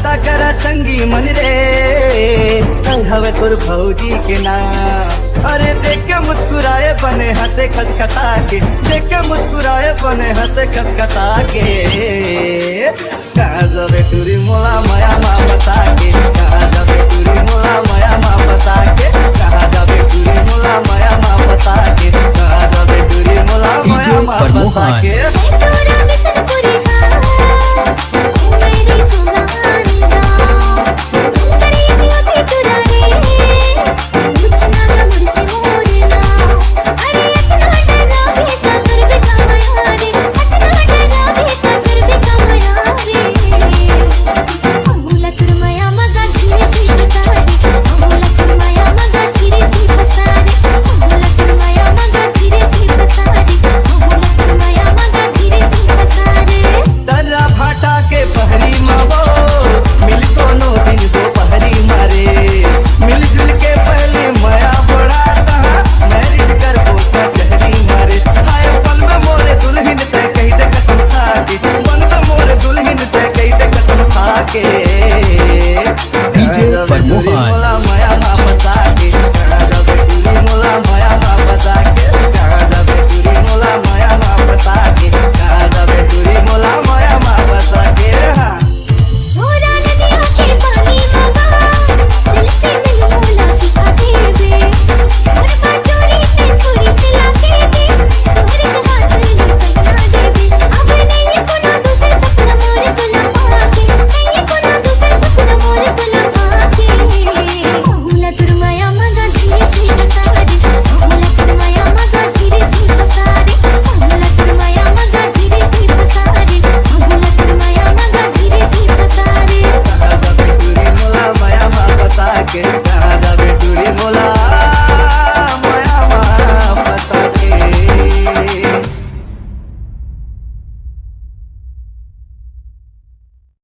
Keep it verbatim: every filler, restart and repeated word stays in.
तकरा संगी मन रे, कल हवे तोर भौजी के नाम। अरे देख के मुस्कुराए बने हंसे खसखसा के, देख के मुस्कुराए बने हंसे खसखसा के। कहाँ जाबे टूरी मोला मया मा फंसा के, कहाँ जाबे टूरी मोला मया मा फंसा के, कहाँ जाबे टूरी मोला मया मा फंसा के, कहाँ जाबे टूरी मोला मया मा फंसा के। तर्रा भाटा के पहरी मा वो मिल कोनो दिन दोपहरी मा रे। मिलजुल के पहली मया बढ़ाता, marriage करबो कचहरी मा रे। हाय पल में मोरे दुल्हन तय कही दे कसम खा के, पल में मोरे दुल्हन तय कही दे कसम खा के। डीजे पर मोहन।